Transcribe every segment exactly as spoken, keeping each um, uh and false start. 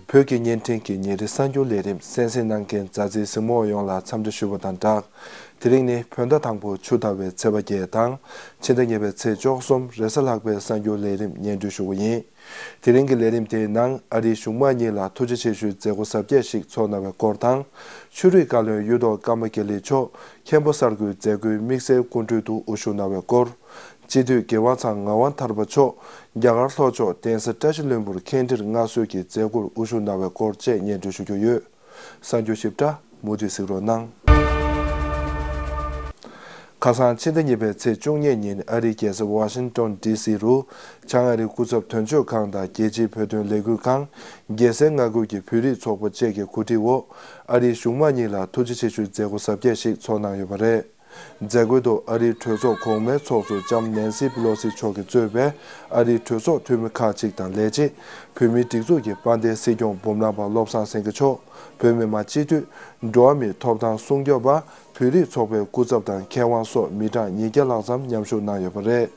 བོད་ཀྱི་བརྙན་འཕྲིན་གྱི་ཉིན་རེའི་གསར་འགྱུར་ལས་རིམ་གསན་གཟིགས་གནང་མཁན་མཛའ་བརྩེའི་གཟིགས་མོ་བ་ཡོངས་ལ་འཚམས་འདྲི་ཞུ་བ་དང་སྦྲགས། དེ་རིང་ནི་བོད་ཟླ་དང་པོ་ཆུ་དར་བའི་ཚེས་པ་བརྒྱད་དང་། ཕྱི་ཟླ་གཉིས་པའི་ཚེས་བཅུ་གསུམ་རེས་གཟའ་ལྷག་པའི་གསར་འགྱུར་ལས་རིམ་སྙན་སྒྲོན་ཞུ་གི་ཡིན། དེ་རིང་གི་ལས་རིམ་དེའི་ནང་ཨ་རིའི་གཞུང་མང་གཉིས་ལ་ཐུགས་རྗེ་ཆེ་ཞུའི་མཛད་སྒོ་གཟབ་རྒྱས་ཤིག་ཚོགས་གནང་བའི་སྐོར་དང་། ཆོས་རིག་བཀའ་བློན་གཡུ་ཐོག་ཀརྨ་རྒྱ་གླིང་མཆོག་མཁན་པོ་གསར་དགུའི་མཛད་སྒོའི་དམིགས་བསལ་སྐུ་མགྲོན་དུ་དབུ་བཞུགས་གནང་བའི་སྐོར། སྤྱི་འཐུས་རྒྱལ་དབང་ཚང་ངག་དབང་ཐར་པ་མཆོག་རྒྱ་གར་ལྷོ་ཕྱོགས་གདན་ས་བཀྲ་ཤིས་ལྷུན་པོར་ཁེངས་དྲེགས་མངའ་གསོལ་གྱི་མཛད་སྒོར་དབུ་བཞུགས་གནང་བའི་སྐོར་བཅས་སྙན་སྒྲོན་ཞུ་རྒྱུ་ཡོད། གསར་འགྱུར་ཞིབ་ཕྲ་མུ་མཐུད་གཟིགས་རོགས་གནང་། ཁ་སང་ཕྱི་ཟླ་གཉིས་པའི་ཚེས་བཅུ་གཉིས་ཉིན་ཨ་རིའི་རྒྱལ་ས་ཝ་ཤིང་ཏོན་ཌི་སི་རུ། བྱང་ཨ་རིའི་སྐུ་ཚབ་དོན་གཅོད་ཁང་དང་རྒྱལ་སྤྱིའི་བོད་དོན་ལས་འགུལ་ཁང་། རྒྱལ་སའི་མངའ་ཁུལ་གྱི་བོད་རིགས་ཚོགས་པ་བཅས་ཀྱི་གོ་སྒྲིག་འོག་ཨ་རིའི་གཞུང་མང་གཉིས་ལ་ཐུགས་རྗེ་ཆེ་ཞུའི་མཛད་སྒོ་གཟབ་རྒྱས་ཤིག་ཚོགས་གནང་ཡོད་པ་རེད། མཛད་སྒོའི་ཐོག་ཨ་རིའི་གྲོས་ཚོགས་གོང་མའི་ཚོགས་གཙོ་ལྕམ་ནན་སི་པི་ལོ་སི་མཆོག་གིས་གཙོས་པའི་ཨ་རིའི་གྲོས་ཚོགས་འཐུས་མི་ཁག་ཅིག་དང་ལས་བྱེད། བོད་མིའི་སྒྲིག་འཛུགས་ཀྱི་དཔལ་ལྡན་སྲིད་སྐྱོང་འབུམ་རམས་པ་བློ་བཟང་སེང་གེ་མཆོག་བོད་མི་མང་སྤྱི་འཐུས། འགྲོ་བ་མིའི་ཐོབ་ཐང་སྲུང་སྐྱོབ་པ། བོད་རིགས་ཚོགས་པའི་སྐུ་ཚབ་དང་མཁས་དབང་སོགས་མི་གྲངས་ཉིས་བརྒྱ་ལྷག་ཙམ་མཉམ་ཞུགས་གནང་ཡོད་པ་རེད།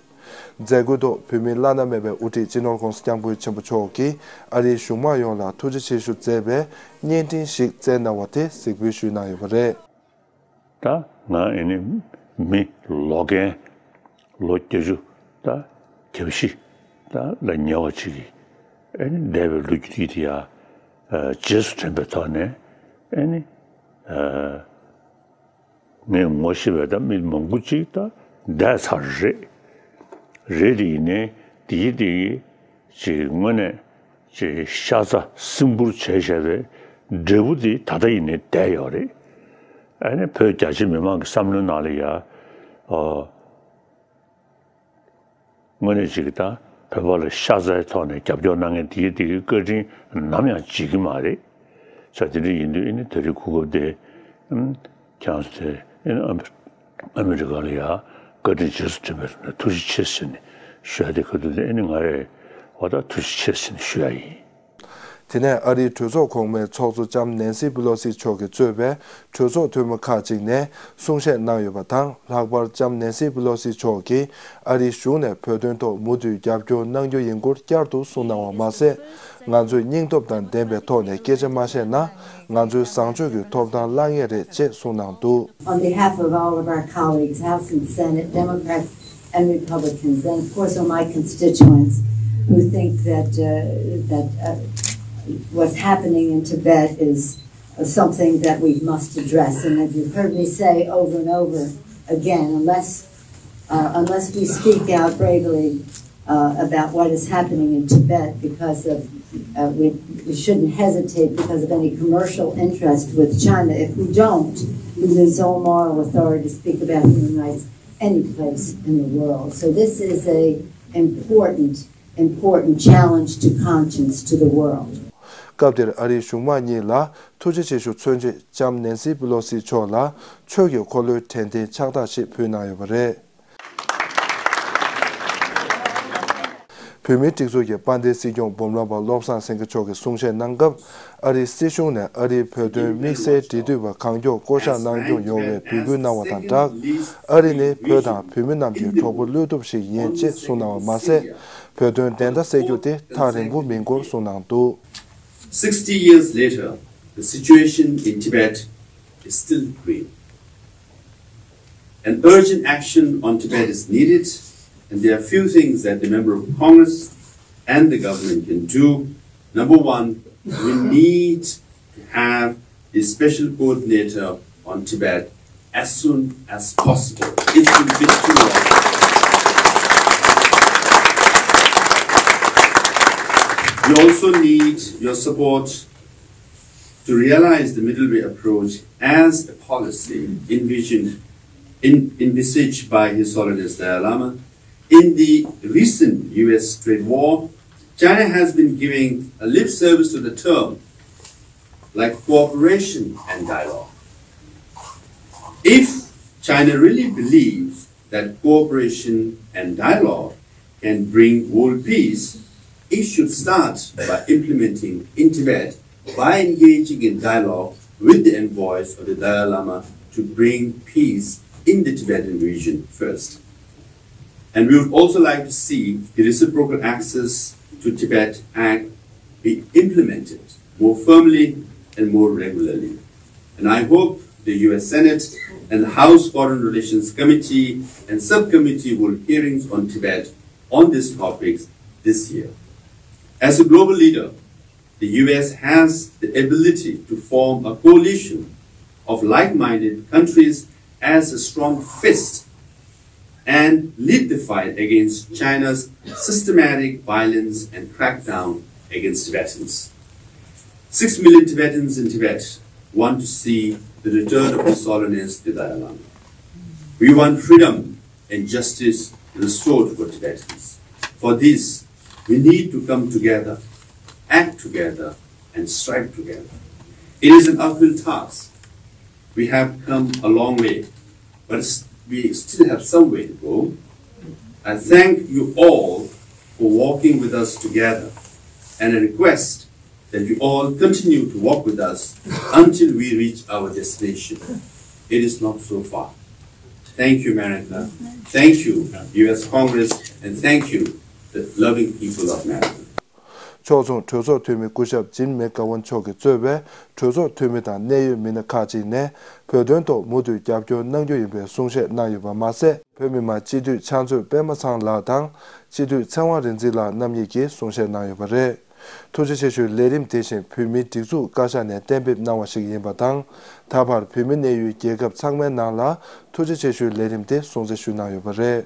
མཛད་སྒོའི་ཐོག་བོད་མིའི་བླ་ན་མེད་པའི་དབུ་ཁྲིད་སྤྱི་ནོར་༧གོང་ས་༧སྐྱབས་མགོན་ཆེན་པོ་མཆོག་གིས་ཨ་རིའི་གཞུང་མང་ཡོངས་ལ་ཐུགས་རྗེ་ཆེ་ཞུ་མཛད་པའི་བརྙན་འཕྲིན་ཞིག་བསྩལ་གནང་བ་དེ་གཟིགས་འབུལ་ཞུས་གནང་ཡོད་པ་རེད། ད་ང་ཨེ་ནི་མི་ལོ་རྒན་ལོ་བརྒྱད་ཅུ་ད་གྱ་བཞི་ད་ལ་ཉེ་བ་ཅིག་གིས་ཨེ་ནི་འདས་པའི་ལོ་རྒྱུས་དེ་ཡ་རྗེས་སུ་དྲན་པའི་ཐོག་ནས་ཨེ་ནི་ངས་ངོ་ཤེས་པའི་ད་མི་མང་པོ་ཅིག་ད་འདས་ཚར་རེད། རེད་དེ་ཡིན་ནའི་དེ་ཡི་དེ་ཡི་ཅིག་དངོས་གནས་ཅིག་ཤ་ཚ་སིམ་པོར་བྱས་བཞག་པའི་འབྲས་བུ་དེ་ད་ལྟ་ཡིན་ནའི་བསྡད་ཡོད་རེད། ཨ་ནི་བོད་རྒྱ་ཆེ་མི་མང་གི་བསམ་བློའི་ནང་ལ་ཡ་ཨོ། དངོས་གནས་ཅིག་ད་བོད་པ་ལ་ཤ་ཚའི་ཐོག་ནས་རྒྱབ་སྐྱོར་གནང་མཁན་དེ་གི་དེ་གི་བཀའ་དྲིན་ནམ་ཡང་བརྗེད་ཀྱི་མ་རེད། ས་དེ་འདྲ་ཡིན་དུས་ཨ་ནི་ད་རེས་གོ་སྐབས་དེ་ཨམ་ཁྱེད་རང་ཚོ་དེ་ཨ་ནི་ཨ་མི་རི་ཀ་ལ་ཡ་བཀའ་དྲིན་རྗེས་སུ་དྲན་པའི་ཐོག་ནས་ཐུགས་རྗེ་ཆེ་ཟེར་ནས་ཞུ་ཡ་དེ་ག་དུས་དེ་ཨ་ནི་ང་རེད་བ། ད་ཐུགས་རྗེ་ཆེ་ཟེར་ནས་ཞུ་ཡ་ཡིན། དེ་ནས་ཨ་རིའི་གྲོས་ཚོགས་གོང་མའི་ཚོགས་གཙོ་ལྕམ་ནན་སི་པི་ལོ་སི་མཆོག་གིས་གཙོས་པའི་གྲོས་ཚོགས་འཐུས་མི་ཁག་ཅིག་ནས་གསུང་བཤད་གནང་ཡོད་པ་དང་། ལྷག་པར་ལྕམ་ནན་སི་པི་ལོ་སི་མཆོག་གིས་ཨ་རིའི་གཞུང་ནས་བོད་དོན་ཐོག་མུ་མཐུད་རྒྱབ་སྐྱོར་གནང་རྒྱུ་ཡིན་སྐོར་བསྐྱར་དུ་གསུངས་གནང་བ་མ་ཟད། ང་ཚོས་སྙིང་སྟོབས་དང་ལྡན་པའི་ཐོག་ནས་སྐད་ཆ་མ་བཤད་ན། ང་ཚོའི་བཟང་སྤྱོད་ཀྱི་ཐོབ་ཐང་བརླག་ངེས་རེད་ཅེས་གསུངས་གནང་འདུག On behalf of all of our colleagues, House and Senate, Democrats and Republicans, and of course all my constituents who think that, uh, that uh, what's happening in Tibet is something that we must address. And as you've heard me say over and over again, unless, uh, unless we speak out bravely uh, about what is happening in Tibet, because of, uh, we, we shouldn't hesitate because of any commercial interest with China. If we don't, we lose all moral authority to speak about human rights any place in the world. So this is a important, important challenge to conscience to the world. སྐབས་དེར་ཨ་རིའི་གཞུང་མང་གཉིས་ལ་ཐུགས་རྗེ་ཆེ་ཞུ་མཚོན་ཆེད་ལྕམ་ནན་སི་པི་ལོ་སི་མཆོག་ལ་ཆོས་ཀྱི་འཁོར་ལོའི་དྲན་རྟེན་ཕྱག་རྟགས་ཤིག་ཕུལ་གནང་ཡོད་པ་རེད། བོད་མིའི་སྒྲིག་འཛུགས་ཀྱི་དཔལ་ལྡན་སྲིད་སྐྱོང་འབུམ་རམས་པ་བློ་བཟང་སེང་གེ་མཆོག་གིས་གསུང་བཤད་གནང་སྐབས། ཨ་རིའི་སྲིད་གཞུང་ནས་ཨ་རིའི་བོད་དོན་དམིགས་བསལ་འབྲེལ་མཐུད་པ་གང་མགྱོགས་བསྐོ་གཞག་གནང་སྐྱོང་ཡོང་བའི་འབོད་སྐུལ་གནང་བ་དང་སྦྲགས། ཨ་རི་ནི་བོད་དང་བོད་མི་རྣམས་ཀྱི་གྲོགས་པོ་བློ་གཏུམ་ཞིག་ཡིན་ཅེས་གསུངས་གནང་བ་མ་ཟད། བོད་དོན་བདེན་མཐའ་གསལ་རྒྱུ་དེ་ཐག་རིང་པོ་མིན་སྐོར་གསུངས་གནང་འདུག Sixty years later, the situation in Tibet is still grim. And urgent action on Tibet is needed, and there are few things that the Member of Congress and the government can do. Number one, we need to have a special coordinator on Tibet as soon as possible. It's been a bit too long. We also need your support to realize the middle way approach as a policy envisioned, in, envisaged by His Holiness Dalai Lama. In the recent U S trade war, China has been giving a lip service to the term like cooperation and dialogue. If China really believes that cooperation and dialogue can bring world peace, it should start by implementing in Tibet by engaging in dialogue with the envoys of the Dalai Lama to bring peace in the Tibetan region first. And we would also like to see the Reciprocal Access to Tibet Act be implemented. more firmly and more regularly. And I hope the U S Senate and the House Foreign Relations Committee and Subcommittee will hearings on Tibet on these topics this year. As a global leader, the U S has the ability to form a coalition of like-minded countries as a strong fist and lead the fight against China's systematic violence and crackdown against Tibetans. Six million Tibetans in Tibet want to see the return of His Holiness the Dalai Lama. We want freedom and justice restored for Tibetans. For this, we need to come together, act together, and strive together. It is an uphill task. We have come a long way, but s- we still have some way to go. I thank you all for walking with us together, and I request that you all continue to walk with us until we reach our destination. It is not so far. Thank you, America. Thank you, U S Congress, and thank you, the loving people of America. ཕྱོགས་མཚུངས་གྲོས་ཚོགས་འཐུས་མི་སྐུ་ཞབས་ཇིན་མེག་གྷ་ཝན་མཆོག་གིས་གཙོས་པའི་གྲོས་ཚོགས་འཐུས་མི་དང་གནད་ཡོད་མི་སྣ་ཁག་ཅིག་ནས་བོད་དོན་ཐོག་མུ་མཐུད་རྒྱབ་སྐྱོར་གནང་རྒྱུ་ཡིན་པའི་གསུང་བཤད་གནང་ཡོད་པ་མ་ཟད། བོད་མི་མང་སྤྱི་འཐུས་ཕྱག་མཛོད་པད་མ་ཚང་ལགས་དང་སྤྱི་འཐུས་ཚེ་དབང་རིག་འཛིན་ལགས་རྣམ་གཉིས་ཀྱིས་གསུང་བཤད་གནང་ཡོད་པ་རེད། ཐུགས་རྗེ་ཆེ་ཞུའི་ལས་རིམ་དེ་བཞིན་བོད་མིའི་སྒྲིག་འཛུགས་བཀའ་ཤག་ནས་གཏན་འབེབས་གནང་བ་ཞིག་ཡིན་པ་དང་། ད་བར་བོད་མི་གནས་ཡུལ་རྒྱལ་ཁབ་ཚང་མའི་ནང་ལ་ཐུགས་རྗེ་ཆེ་ཞུའི་ལས་རིམ་དེ་སྲུང་བརྩི་ཞུས་གནང་ཡོད་པ་རེད།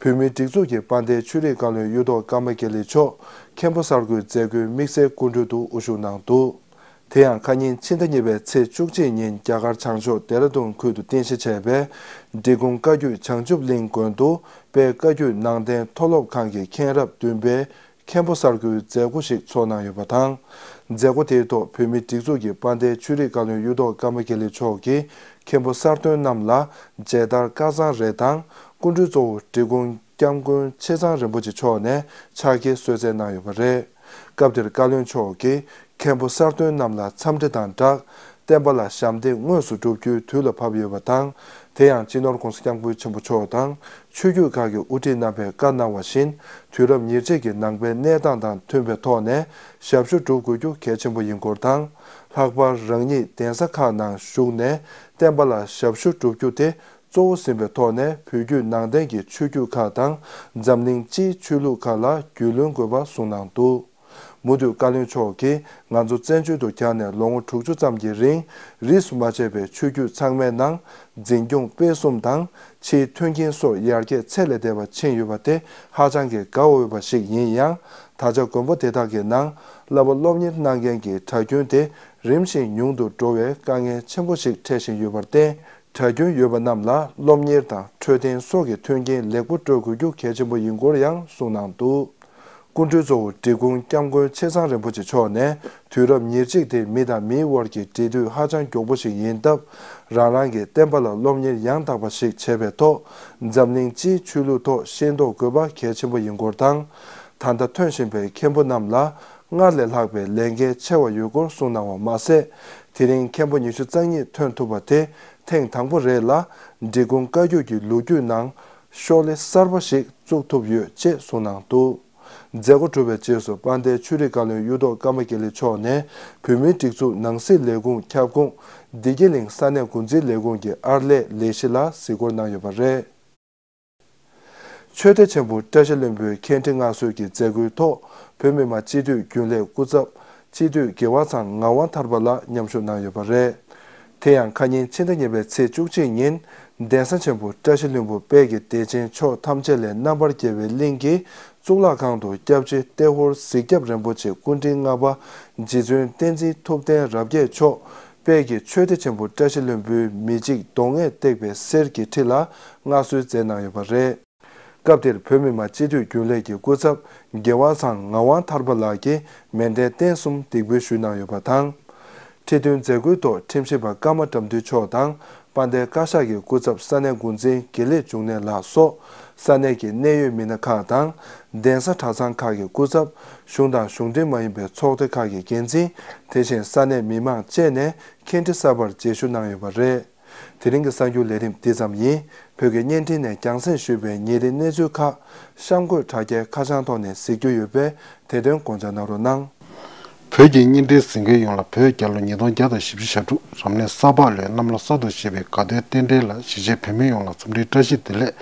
བོད་མིའི་སྒྲིག་འཛུགས་ཀྱི་དཔལ་ལྡན་ཆོས་རིག་བཀའ་བློན་གཡུ་ཐོག་ཀརྨ་དགེ་ལེགས་མཆོག་མཁན་པོ་གསར་བསྐོའི་མཛད་སྒོའི་དམིགས་བསལ་སྐུ་མགྲོན་དུ་དབུ་བཞུགས་གནང་འདུག་དེ་ཡང་ཁ་ཉིན་ཕྱི་ཟླ་གཉིས་པའི་ཚེས་བཅུ་གཅིག་ཉིན་རྒྱ་གར་བྱང་ཕྱོགས་ལྡེ་ར་ལྡུན་ཁུལ་དུ་རྟེན་གཞི་བྱས་པའི་འབྲི་གུང་བཀའ་བརྒྱུད་བྱང་ཆུབ་གླིང་དགོན་དུ་དཔལ་བཀའ་བརྒྱུད་ནང་བསྟན་མཐོ་སློབ་ཁང་གི་མཁན་རབས་བདུན་པའི་མཁན་པོ་གསར་བསྐོའི་མཛད་སྒོ་ཞིག་ཚོགས་གནང་ཡོད་པ་དང་། མཛད་སྒོ་དེའི་ཐོག་བོད་མིའི་སྒྲིག་འཛུགས་ཀྱི་དཔལ་ལྡན་ཆོས་རིག་བཀའ་བློན་གཡུ་ཐོག་ཀརྨ་དགེ་ལེགས་མཆོག་གིས་མཁན་པོ་གསར་ཐོན་རྣམས་ལ་མཇལ་དར་དཀར་གཙང་རེ་དང་། སྐུ་མགྲོན་གཙོ་བོ་འབྲི་གུང་སྐྱབས་མགོན་ཆེ་ཚང་རིན་པོ་ཆེ་མཆོག་ནས་ཕྱག་འཁྱེར་གསོལ་སྩལ་གནང་ཡོད་པ་རེད། སྐབས་དེར་བཀའ་བློན་མཆོག་གིས་མཁན་པོ་གསར་ཐོན་རྣམས་ལ་འཚམས་འདྲི་དང་སྦྲགས། བསྟན་པ་ལ་ཞབས་འདེགས་དངོས་སུ་སྒྲུབ་རྒྱུའི་དུས་ལ་བབ་ཡོད་པ་དང་། དེ་ཡང་སྤྱི་ནོར་༧གོང་ས་༧སྐྱབས་མགོན་ཆེན་པོ་མཆོག་དང་ཆོས་བརྒྱུད་ཁག་གི་དབུ་ཁྲིད་རྣམ་པས་བཀའ་གནང་བ་བཞིན། དུས་རབས་ཉེར་གཅིག་གི་ནང་པའི་གནས་སྟངས་དང་མཐུན་པའི་ཐོག་ནས་ཞབས་ཞུ་སྒྲུབ་དགོས་རྒྱུ་གལ་ཆེན་པོ་ཡིན་སྐོར་དང་། ལྷག་པར་རང་ཉིད་གདན་ས་ཁག་ནང་ཞུགས་ནས་བསྟན་པ་ལ་ཞབས་ཞུ་སྒྲུབ་རྒྱུ་དེ་གཙོ་བོ་ཟིན་པའི་ཐོག་ནས་བོད་བརྒྱུད་ནང་བསྟན་གྱི་ཆོས་བརྒྱུད་ཁག་དང་འཛམ་གླིང་སྤྱིའི་ཆོས་ལུགས་ཁག་ལ་རྒྱུས་ལོན་དགོས་པ་གསུངས་གནང་འདུག་མུ་མཐུད་བཀའ་བློན་མཆོག་གིས་ང་ཚོ་བཙན་བྱོལ་དུ་གྱར་ནས་ལོ་ངོ་དྲུག་ཅུ་ཙམ་གྱི་རིང་རིས་སུ་མ་ཆད་པའི་ཆོས་བརྒྱུད་ཚང་མའི་ནང་འཛིན་སྐྱོང་སྤེལ་གསུམ་དང་ཕྱིའི་མཐུན་རྐྱེན་སོགས་ཡར་རྒྱས་ཚད་ལས་འདས་པ་ཕྱིན་ཡོད་པ་དེ་ཧ་ཅང་གི་དགའ་འོས་པ་ཞིག་ཡིན་ཡང་། ད་ཆ་དགོན་པ་དེ་དག་གི་ནང་བསླབ་པ་སློབ་གཉེར་གནང་མཁན་གྱི་གྲྭ་རྒྱུན་དེ་རིམ་བཞིན་ཉུང་དུ་འགྲོ་བའི་དཀའ་ངལ་ཆེན་པོ་ཞིག་འཕྲད་བཞིན་ཡོད་པར་བརྟེན། གྲྭ་རྒྱུན་ཡོད་པ་རྣམས་ལ་སློབ་གཉེར་དང་འཕྲོད་བསྟེན་སོགས་ཀྱི་མཐུན་རྐྱེན་ལེགས་པོ་སྤྲོད་དགོས་རྒྱུ་གལ་ཆེན་པོ་ཡིན་སྐོར་ཡང་གསུངས་གནང་འདུག་སྐུ་མགྲོན་གཙོ་བོ་འབྲི་གུང་སྐྱབས་མགོན་ཆེ་ཚང་རིན་པོ་ཆེ་མཆོག་ནས་དུས་རབས་ཉེར་གཅིག་དེ་མི་དང་མིའི་དབར་གྱི་འབྲེལ་མཐུད་ཧ་ཅང་མགྱོགས་པོ་ཞིག་ཡིན་སྟབས། རང་རང་གི་བསྟན་པ་ལ་སློབ་གཉེར་ཡང་དག་པ་ཞིག་བྱས་པའི་ཐོག་འཛམ་གླིང་སྤྱིའི་ཆོས་ལུགས་ཐོག་ཤེས་རྟོགས་དགོས་པ་གལ་ཆེན་པོ་ཡིན་སྐོར་དང་། ད་ལྟ་ཐོན་བཞིན་པའི་མཁན་པོ་རྣམས་ལ་སྔར་ལས་ལྷག་པའི་ལས་འགན་ཆེ་བ་ཡོད་སྐོར་གསུངས་གནང་བ་མ་ཟད། དེ་རིང་མཁན་པོ་ཉི་ཤུ་རྩ་གཉིས་ཐོན་ཐུབ་པ་དེ་ཐེངས་དང་པོ་རེད་ལ། འབྲི་གུང་བཀའ་བརྒྱུད་ཀྱི་ལོ་རྒྱུས་ནང་ཤོག་ལྷེ་གསར་པ་ཞིག་བཙུགས་ཐུབ་ཡོད་ཅེས་གསུངས་གནང་འདུག་མཛད་སྒོ་གྲུབ་པའི་རྗེས་སུ་དཔལ་ལྡན་ཆོས་རིག་བཀའ་བློན་གཡུ་ཐོག་ཀརྨ་དགེ་ལེགས་མཆོག་ནས་བོད་མིའི་སྒྲིག་འཛུགས་ནང་སྲིད་ལས་ཁུངས་ཁྱབ་ཁོངས་བདེ་སྐྱིད་གླིང་ས་གནས་འགོ་འཛིན་ལས་ཁུངས་ཀྱི་ཨར་ལས་ལས་གཞི་ལ་གཟིགས་སྐོར་གནང་ཡོད་པ་རེད། ཆོས་སྡེ་ཆེན་པོ་བཀྲ་ཤིས་ལྷུན་པོའི་མཁན་ཁྲི་མངའ་གསོལ་གྱི་མཛད་སྒོའི་ཐོག་བོད་མི་མང་སྤྱི་འཐུས་རྒྱུན་ལས་སྐུ་ཚབ་སྤྱི་འཐུས་དགེ་བ་ཚང་ངག་དབང་ཐར་པ་ལགས་མཉམ་ཞུགས་གནང་ཡོད་པ་རེད། དེ་ཡང་ཁ་ཉིན་ཕྱི་ཟླ་གཉིས་པའི་ཚེས་བཅུ་གཅིག་ཉིན་གདན་ས་ཆེན་པོ་བཀྲ་ཤིས་ལྷུན་པོ་དཔལ་གྱི་བདེ་ཆེན་ཕྱོགས་ཐམས་ཅད་ལས་རྣམ་པར་རྒྱལ་བའི་གླིང་གི་གཙུག་ལག་ཁང་དུ་སྐྱབས་རྗེ་ཏེ་ཧོར་གཟིགས་སྐྱབས་རིན་པོ་ཆེ་སྐུ་ཕྲེང་ལྔ་པ་རྗེ་བཙུན་བསྟན་འཛིན་ཐུབ་བསྟན་རབ་རྒྱས་མཆོག་དཔལ་གྱི་ཆོས་སྡེ་ཆེན་པོ་བཀྲ་ཤིས་ལྷུན་པོའི་མི་འཇིགས་གདོང་ལྔས་བཏེགས་པའི་གསེར་གྱི་ཁྲི་ལ་མངའ་གསོལ་མཛད་གནང་ཡོད་པ་རེད། སྐབས་དེར་བོད་མི་མང་སྤྱི་འཐུས་རྒྱུན་ལས་ཀྱི་སྐུ་ཚབ་དགེ་བ་ཚང་ངག་དབང་ཐར་པ་ལགས་ཀྱིས་མཎྜལ་རྟེན་གསུམ་འདེགས་འབུལ་ཞུས་གནང་ཡོད་པ་དང་། ཁྲི་འདོན་མཛད་སྒོའི་ཐོག་ཁྲིམས་ཞིབ་པ་ཀརྨ་དགྲ་འདུལ་མཆོག་དང་དཔལ་ལྡན་བཀའ་ཤག་གི་སྐུ་ཚབ་ས་གནས་འགོ་འཛིན་དགེ་ལེགས་འབྱུང་གནས་ལགས་སོགས་ས་གནས་ཀྱི་གནད་ཡོད་མི་སྣ་ཁག་དང་གདན་ས་གྲྭ་ཚང་ཁག་གི་སྐུ་ཚབ། གཞུང་དང་གཞུང་འབྲེལ་མ་ཡིན་པའི་ཚོགས་སྡེ་ཁག་གི་འགན་འཛིན། དེ་བཞིན་ས་གནས་མི་མང་བཅས་ནས་མཁན་ཁྲི་གསར་པར་མཇལ་ཞུ་གནང་ཡོད་པ་རེད། དེ་རིང་གི་གསར་འགྱུར་ལས་རིམ་འདི་ཙམ་ཡིན། བོད་ཀྱི་བརྙན་འཕྲིན་ནས་རྒྱང་སྲིང་ཞུས་པའི་ཉིན་རེའི་གནས་ཚུལ་ཁག་གཤམ་འཁོད་དྲ་རྒྱའི་ཁ་བྱང་ཐོག་ནས་གཟིགས་རྒྱུ་ཡོད་པས། དེ་དོན་དགོངས་འཇགས་གནང་རོགས་གནང་། བོད་ཀྱི་བརྙན་འཕྲིན་གཟིགས་མཁན་ཡོངས་ལ་བོད་རྒྱལ་ལོ་ཉིས་སྟོང་བརྒྱ་དང་བཞི་བཅུ་ཞེ་དྲུག་རབ་གནས་གསར་པ་ལོའི་གནམ་ལོ་གསར་དུ་བཞད་པའི་དགའ་སྟོན་རྟེན་འབྲེལ་ལ་གཞིས་བྱེས་བོད་མི་ཡོངས་ལ་འཚམས་འདྲིའི་བཀྲ་ཤིས་བདེ་ལེགས་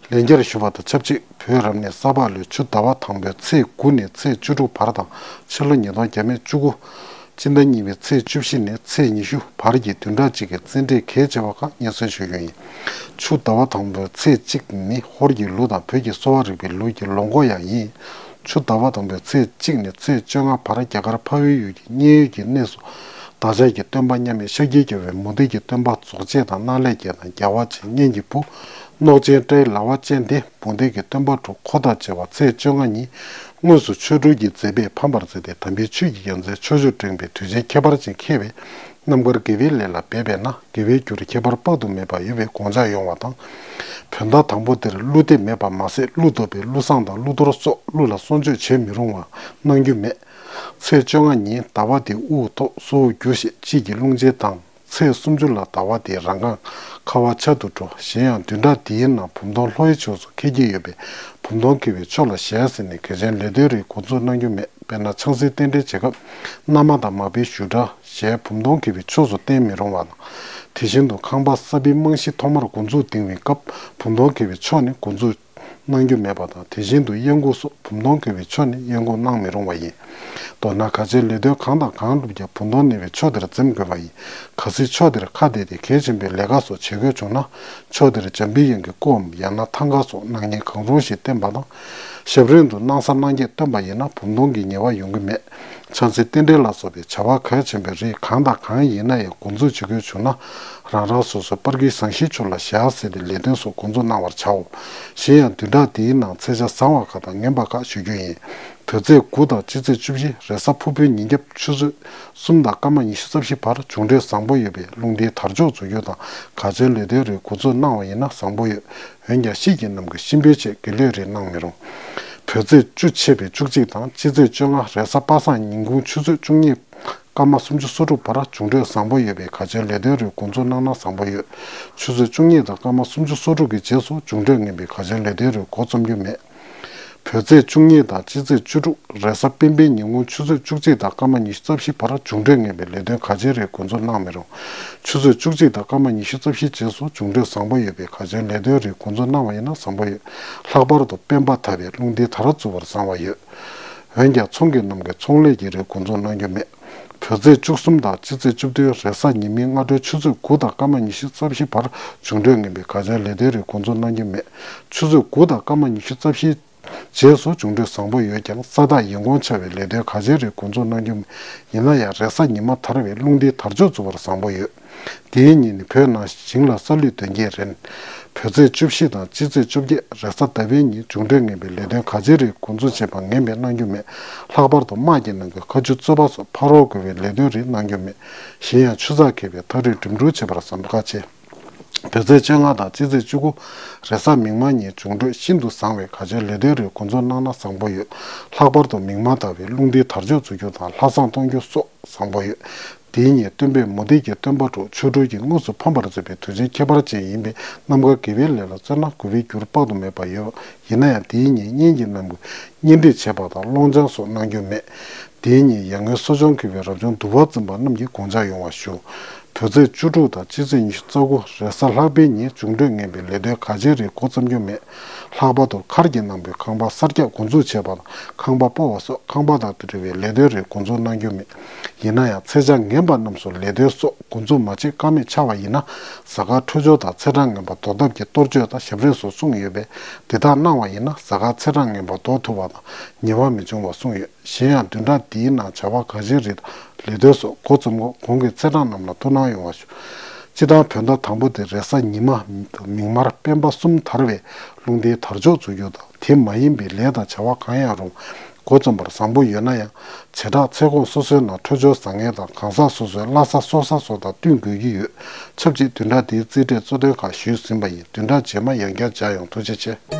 ལན་བརྒྱར་ཞུ་བ་དང་ཆབས་ཅིག་བོད་རབ་གནས་གསར་པ་ལོའི་ཆུ་ཟླ་བ་དང་པོའི་ཚེས་དགུ་ནས་ཚེས་བཅུ་དྲུག་བར་དང་། ཕྱི་ལོ་ཉིས་སྟོང་བརྒྱ་མེད་བཅུ་དགུ་སྤྱི་ཟླ་གཉིས་པའི་ཚེས་བཅུ་བཞི་ནས་ཚེས་ཉི་ཤུ་བར་གྱི་བདུན་ཕྲག་གཅིག་གི་རྩེད་འགྲན་གལ་ཆེ་བ་ཁག་སྙན་སེང་ཞུ་རྒྱུ་ཡིན། ཆུ་ཟླ་བ་དང་པོའི་ཚེས་གཅིག་ནི་ཧོར་གྱི་ལུགས་དང་བོད་ཀྱི་གསོ་བ་རིག་པའི་ལུགས་ཀྱི་ལོ་འགོ་ཡང་ཡིན། ཆུ་ཟླ་བ་དང་པོའི་ཚེས་གཅིག་ནས་ཚེས་བཅོ་ལྔ་བར་རྒྱ་གར་འཕགས་པའི་ཡུལ་གྱི་མཉན་ཡོད་ཀྱི་གནས་སུ། བདག་ཅག་གི་སྟོན་པ་མཉམ་མེད་ཤཱཀྱའི་རྒྱལ་པོའི་མུ་སྟེགས་ཀྱི་སྟོན་པ་རྫོགས་བྱེད་དང་སྣང་ལས་རྒྱལ་དང་རྒྱལ་བ་བྱེད་གཉེན་གྱི་བུ། གནོད་སྦྱིན་དགྲ་ཡི་ལག་པ་ཅན་དེ་མུ་སྟེགས་ཀྱི་སྟོན་པ་དྲུག་འཁོར་དང་བཅས་པ་ཚེས་བཅོ་ལྔ་ཉིན་དངོས་སུ་ཆོ་འཕྲུལ་གྱི་མཛད་པས་ཕམ་པར་མཛད་དེ། དམ་པའི་ཆོས་ཀྱི་རྒྱལ་མཚན་ཕྱོགས་བཅུར་བསྒྲེངས་པའི་དུས་ཆེན་ཁྱད་པར་ཅན་འཁེལ་བས། རྣམ་དཀར་དགེ་བའི་ལས་ལ་འབད་པས་ན་དགེ་བའི་རྒྱུར་ཁྱད་པར་དཔག་ཏུ་མེད་པ་ཡོད་པའི་དགོངས་འཇགས་ཡོང་བ་དང་། བོད་ཟླ་དང་པོ་འདིར་ཀླུ་འདེབས་མེད་པ་མ་ཟད། ཀླུ་བདོ་བའི་ཀླུ་བསངས་དང་ཀླུ་གཏོར་སོགས་ཀླུ་ལ་གསོལ་མཆོད་བྱེད་མི་རུང་བ་གནང་རྒྱུ་མེད། ཚེས་བཅོ་ལྔ་ཉིན་ཟླ་བ་དེ་དབུགས་ཐོག་སོ་དབུགས་རྒྱུ་ཞིང་དཔྱིད་ཀྱི་རླུང་ཆེན་དང་། ཚེས་སུམ་ཅུ་ལ་ཟླ་བ་དེ་རང་གང་ཁ་བ་ཆར་དུ་འགྲོ། གཞན་ཡང་བདུན་ཕྲག་འདིའི་ནང་བུམ་སྟོང་ལྷོ་ཡི་ཕྱོགས་སུ་འཁེལ་གྱི་ཡོད་པས། བུམ་སྟོང་འཁེལ་བའི་ཕྱོགས་ལ་ཞལ་གཟིགས་ནས་གལ་ཆེན་ལས་དོན་རིགས་འགོ་འཛུགས་གནང་རྒྱུ་མེད། དཔེར་ན་ཆང་སའི་རྟེན་འབྲེལ་བྱེད་སྐབས་མནའ་མ་དང་མ་པའི་བཞུགས་གྲལ། ཞལ་བུམ་སྟོང་འཁེལ་བའི་ཕྱོགས་སུ་བསྟན་མི་རུང་བ་དང་། དེ་བཞིན་དུ་ཁང་པ་གསར་པའི་རྨང་གཞི་ཐོག་མར་འགོ་འཛུགས་འདིང་བའི་སྐབས་བུམ་སྟོང་འཁེལ་བའི་ཕྱོགས་ནས་འགོ་འཛུགས་གནང་རྒྱུ་མེད་པ་དང་། དེ་བཞིན་དུ་གཡང་འགུགས་སོགས་བུམ་སྟོང་འཁེལ་བའི་ཕྱོགས་ནས་གཡང་འགུགས་གནང་མི་རུང་བ་ཡིན། མདོར་ན་གལ་ཆེའི་ལས་དོན་གང་དང་གང་བསྒྲུབ་ཀྱང་བུམ་སྟོང་གནས་པའི་ཕྱོགས་དེར་འཛེམ་དགོས་པ་ཡིན། གལ་སྲིད་ཕྱོགས་དེར་ཁ་གཏད་དེ་གལ་ཆེན་པོའི་ལས་ཀ་སོགས་བྱེད་དགོས་བྱུང་ན། ཕྱོགས་དེར་འཇམ་པའི་དབྱངས་ཀྱི་སྐུའམ་ཡང་ན་ཐང་ག་སོགས་སྣང་བརྙན་གང་རུང་ཞིག་བསྟན་པ་དང་། ཞབས་རིམ་དུ་སྣང་གསལ་སྣང་བརྒྱད་སྟོན་པ་ཡིན་ན་བུམ་སྟོང་གི་ཉེས་པ་ཡོང་གི་མེད། ཆང་སའི་རྟེན་འབྲེལ་ལ་སོགས་པའི་བྱ་བ་གལ་ཆེན་པོའི་རིགས་གང་དང་གང་ཡིན་ན་ཡང་འགོ་འཛུགས་བྱེད་དགོས་བྱུང་ན། རང་རང་སོ་སོའི་པར་གྱི་ཟངས་གཞིའི་ཆུ་ལ་ཞལ་གཟིགས་ཏེ་ལས་དོན་སོགས་འགོ་འཛུགས་གནང་བར་བྱའོ། གཞན་ཡང་བདུན་ཕྲག་འདིའི་ནང་ཚེས་ཆ་བཟང་བ་ཁག་དང་ངན་པ་ཁག་ཞུ་རྒྱུ་ཡིན། བོད་ཚེས་དགུ་དང་སྤྱི་ཚེས་བཅུ་བཞི་རེས་གཟའ་ཕུར་བུའི་ཉིན་རྒྱབ་ཆུ་ཚོད་གསུམ་དང་སྐར་མ་ཉི་ཤུ་རྩ་བཞི་བར་འབྱུང་འཕྲོད་བཟང་པོ་ཡོད་པས་རླུང་རྟའི་དར་ལྕོག་འཛུགས་རྒྱུ་དང་གལ་ཆེའི་ལས་དོན་རིགས་འགོ་འཛུགས་གནང་བ་ཡིན་ན་བཟང་པོ་ཡོད། འོན་ཀྱང་དཔྱིད་ཀྱི་གནམ་གྱི་གཤིན་པོའི་ཆེད་དགེ་ལས་རིགས་གནང་མི་རུང་། བོད་ཚེས་བཅུ་ཆད་པའི་བཅུ་གཅིག་དང་སྤྱི་ཚེས་བཅོ་ལྔ་རེས་གཟའ་པ་སངས་ཉིན་གུང་ཆུ་ཚོད་བཅུ་གཉིས་སྐར་མ་སུམ་ཅུ་སོ་དྲུག་བར་འབྱུང་འཕྲོད་བཟང་པོ་ཡོད་པས་གལ་ཆེའི་ལས་དོན་རིགས་འགོ་འཛུགས་གནང་ན་བཟང་པོ་ཡོད། ཆུ་ཚོད་བཅུ་གཉིས་དང་སྐར་མ་སུམ་ཅུ་སོ་དྲུག་གི་རྗེས་སུ་འབྱུང་འཕྲོད་ངན་པས་གལ་ཆེའི་ལས་དོན་རིགས་འགོ་རྩོམ་རྒྱུ་མེད། བོད་ཚེས་བཅུ་གཉིས་དང་སྤྱི་ཚེས་བཅུ་དྲུག་རེས་གཟའ་སྤེན་པའི་ཉིན་གུང་ཆུ་ཚོད་བཅུ་གཅིག་དང་སྐར་མ་ཉི་ཤུ་རྩ་བཞི་བར་འབྱུང་འཕྲོད་ངན་པའི་ལས་དོན་གལ་ཆེའི་རིགས་འགོ་འཛུགས་གནང་མི་རུང་། ཆུ་ཚོད་བཅུ་གཅིག་དང་སྐར་མ་ཉི་ཤུ་རྩ་བཞིའི་རྗེས་སུ་འབྱུང་འཕྲོད་བཟང་པོ་ཡོད་པས་གལ་ཆེའི་ལས་དོན་རིགས་འགོ་འཛུགས་གནང་བ་ཡིན་ན་བཟང་པོ་ཡོད། ལྷག་པར་དུ་སྤེན་པ་དར་བས་རླུང་རྟའི་དར་འཛུགས་པར་བཟང་བ་ཡོད། འོན་ཀྱང་ཚོང་གི་ནང་གི་ཚོང་ལས་ཀྱི་རིགས་འགོ་འཛུགས་གནང་རྒྱུ་མེད། བོད་ཚེས་བཅུ་གསུམ་དང་སྤྱི་ཚེས་བཅུ་བདུན་རེས་གཟའ་ཉི་མའི་སྔ་དྲོའི་ཆུ་ཚོད་དགུ་དང་སྐར་མ་ཉི་ཤུ་རྩ་བཞི་བར་འབྱུང་འཕྲོད་ངན་པའི་གལ་ཆེའི་ལས་དོན་རིགས་འགོ་འཛུགས་གནང་རྒྱུ་མེད། ཆུ་ཚོད་དགུ་དང་སྐར་མ་ཉི་ཤུ་རྩ་བཞིའི་རྗེས་སུ་འབྱུང་འཕྲོད་བཟང་པོ་ཡོད་ཀྱང་ས་བདག་ཡིན་གོང་ཆ་བའི་ལས་དོན་གལ་ཆེའི་རིགས་འགོ་འཛུགས་གནང་རྒྱུ་མེད། ཡིན་ན་ཡང་རེས་གཟའ་ཉི་མ་དར་བས་རླུང་རྟའི་དར་ལྕོག་འཛུགས་པར་བཟང་པོ་ཡོད། དེའི་ཉིན་ནི་བོད་ནང་བཞིན་ལ་ས་ལུད་དོན་རྐྱེན་རན། བོད་ཚེས་བཅུ་བཞི་དང་སྤྱི་ཚེས་བཅོ་བརྒྱད་རེས་གཟའ་ཟླ་བའི་ཉིན་འབྱུང་འཕྲོད་ངན་པའི་ལས་དོན་གལ་ཆེའི་རིགས་འགོ་འཛུགས་བྱེད་པ་ངན་པས་གནང་རྒྱུ་མེད། ལྷག་པར་དུ་དམག་གི་ནང་གི་མཁའ་སྤྱོད་རྩོད་པ་སོགས་ཕ་རོལ་རྒོལ་བའི་ལས་དོན་རིགས་གནང་རྒྱུ་མེད། གཞན་ཡང་ཆུ་ཚགས་འཁེལ་བས་ཐག་རིང་འགྲིམ་འགྲུལ་བྱེད་པར་གཟབ་དཀའ་ཆེ། བོད་ཚེས་བཅོ་ལྔ་དང་སྤྱི་ཚེས་བཅུ་དགུ་རེས་གཟའ་མིག་དམར་ཉིན་འབྱུང་འཕྲོད་ཤིན་ཏུ་བཟང་བས་གལ་ཆེའི་ལས་དོན་རིགས་འགོ་འཛུགས་གནང་ན་བཟང་པོ་ཡོད། ལྷག་པར་དུ་མིག་དམར་ཟླ་བས་རླུང་རྟའི་དར་ལྕོག་འཛུགས་རྒྱུ་དང་ལྷ་བསངས་གཏོང་རྒྱུ་སོགས་བཟང་པོ་ཡོད། དེའི་ཉིན་སྟོན་པས་མུ་སྟེགས་ཀྱི་སྟོན་པ་དྲུག་ཆོ་འཕྲུལ་གྱིས་དངོས་སུ་ཕམ་པར་མཛད་པའི་དུས་ཆེན་ཁྱད་པར་ཅན་ཡིན་པས་རྣམ་དཀར་དགེ་བའི་ལས་ལ་བརྩོན་ན་དགོས་པའི་རྒྱུར་དཔག་ཏུ་མེད་པ་ཡོད། ཡིན་ན་ཡང་དེའི་ཉིན་གཉེན་གྱི་རྣམས་ཀྱིས་གཉེན་སྒྲིག་བྱེད་པ་དང་སློང་ཆང་སོགས་གནང་རྒྱུ་མེད། དེའི་ཉིན་ཡར་ངོའི་གསོ་སྦྱོང་མཁས་པའི་རབ་བྱུང་འདུལ་བ་འཛིན་པ་རྣམས་ཀྱིས་དགོངས་འཇགས་ཡོང་བ་ཞུ། བོད་ཚེས་བཅུ་དྲུག་དང་སྤྱི་ཚེས་ཉི་ཤུ་རྩ་དགུ་རེས་གཟའ་ལྷག་པའི་ཉིན་འབྱུང་འཕྲོད་ངན་པའི་ལས་དོན་གལ་ཆེའི་རིགས་འགོ་རྩོམ་རྒྱུ་མེད། ལྷག་པར་དུ་མཁར་གྱི་ནང་པའི་ཁང་པ་གསར་རྒྱག་འགོ་འཛུགས་བྱེད་པ་དང་ཁང་པ་སྤོ་བ་སོགས་ཁང་པ་དང་འབྲེལ་བའི་ལས་དོན་རིགས་འགོ་འཛུགས་གནང་རྒྱུ་མེད། ཡིན་ན་ཡང་ཚེས་ཆ་ངན་པ་རྣམས་སུ་ལས་དོན་སོགས་འགོ་འཛུགས་མ་བྱེད་ཀ་མེད་ཆགས་པ་ཡིན་ན་གཟའ་སྐར་འཕྲོད་སྦྱོར་དང་ཚེས་གྲངས་ངན་པ་ཟློག་ཐབས་ཀྱི་གཏོར་བཅོས་དང་ཞབས་རིམ་སོགས་གསུངས་ཡོད་པས་དེ་དག་གནང་བ་ཡིན་ན་གཟའ་སྐར་ཚེས་གྲངས་ངན་པ་ཟློག་ཐུབ་པ་དང་ཉེས་པ་མི་འབྱུང་བ་གསུངས་ཡོད། གཞན་ཡང་བདུན་ཕྲག་འདིའི་ནང་བྱ་བ་གལ་ཆེན་རིགས་དང་ལས་དོན་སོགས་འགོ་རྩོམ་སྐབས་གོང་གི་ཚེས་གྲངས་རྣམས་ལ་ཐུགས་སྣང་ཡོང་བ་ཞུ། སྤྱིར་བཏང་བོད་ཟླ་དང་པོ་དེ་རེས་གཟའ་ཉི་མ་དང་མིག་དམར་སྤེན་པ་གསུམ་དར་བས་རླུང་རྟའི་དར་ལྕོག་འཛུགས་རྒྱུ་དང་དེ་མ་ཡིན་པའི་ལས་དང་བྱ་བ་གང་ཡང་རུང་འགོ་རྩོམ་པར་བཟང་པོ་ཡོད་ན་ཡང་བྱེ་བྲག་ཚེས་གོང་སོ་སོའི་ནང་འཕྲོད་སྦྱོར་བཟང་ངན་དང་གང་ཟག་སོ་སོའི་བླ་གཟའ་སྲོག་གཟའ་སོགས་དང་བསྟུན་དགོས་ཀྱི་ཡོད། ཆབས་ཅིག་བདུན་ཕྲག་འདིའི་རྩིས་འབྲས་གཙོ་དོན་ཁག་ཞུས་ཟིན་པ་ཡིན། བདུན་ཕྲག་རྗེས་མ་ཡང་བསྐྱར་མཇལ་ཡོང་། ཐུགས་རྗེ་ཆེ།